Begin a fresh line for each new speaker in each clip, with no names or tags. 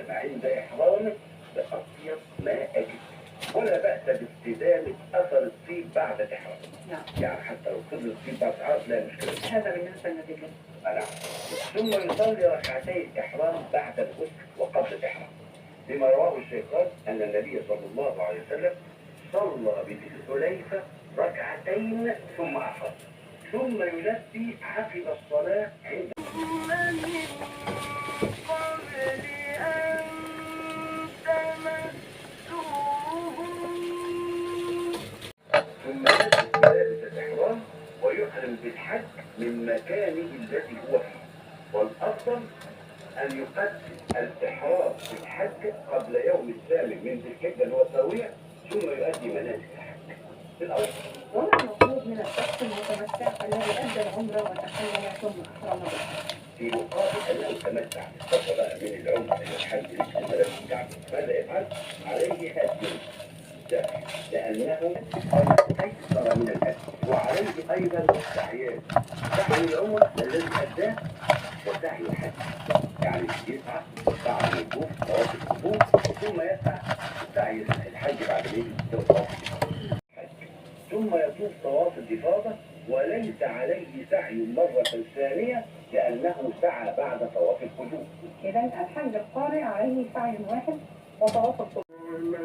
وسلم عند إحرامه بأطيب ما أجد، ولا بأس باستدامة أثر الطيب بعد الإحرام. يعني حتى لو فضل الطيب بعد الإحرام لا مشكلة.
هذا بالنسبة للرجال.
نعم. ثم يصلي ركعتي الإحرام بعد الغسل وقبل الإحرام، لما رواه الشيخان أن النبي صلى الله عليه وسلم صلى بذي الحليفة ركعتين ثم أحرم، ثم يلبي عقب الصلاة عند
من قبل أن تمسوهن.
ثم يلبس ملابس الإحرام ويحرم بالحج من مكانه الذي هو فيه، والأفضل أن يقدم الإحرام بالحج قبل يوم الثامن من ذي الحجة اللي هو التروية، ثم يؤدي مناسك الحج في الأول.
وما المطلوب من الشخص المتمتع الذي أدى العمرة وتحلل ثم أحرم بالحج؟
في مقابل أنه تمتع استقبل بقى من العمرة إلى الحج لبس ملابس الكعبة، ماذا يفعل؟ عليه هدي ذبح، لأنه قد أيسر من الهدي، وعليه أيضا سعيان، سعي العمرة الذي أداه وسعي الحج، يعني يسعى بعد ما يطوف طواف القدوم، ثم يسعى سعي الحج بعد ما يجي طواف الحج، ثم يطوف طواف الإفاضة، وليس عليه سعي مرة ثانية لأنه سعى بعد طواف القدوم.
إذا الحج القارئ عليه سعي واحد وطواف القدوم.
لكم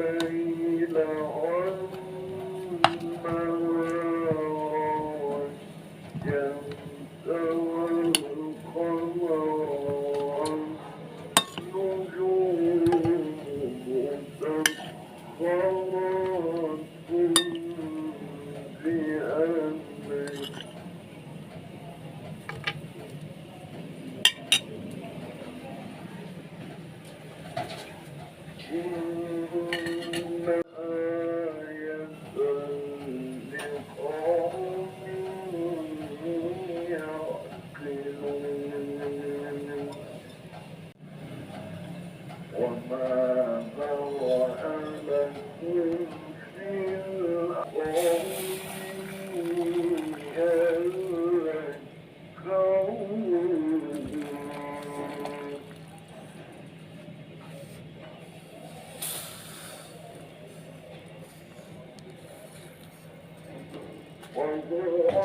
الليل والنهار والشمس والقمر والنجوم مسخرات بأمره. إن آية لقوم يعقلون. وما ذرأ لكم في الأرض يذكرون. وهو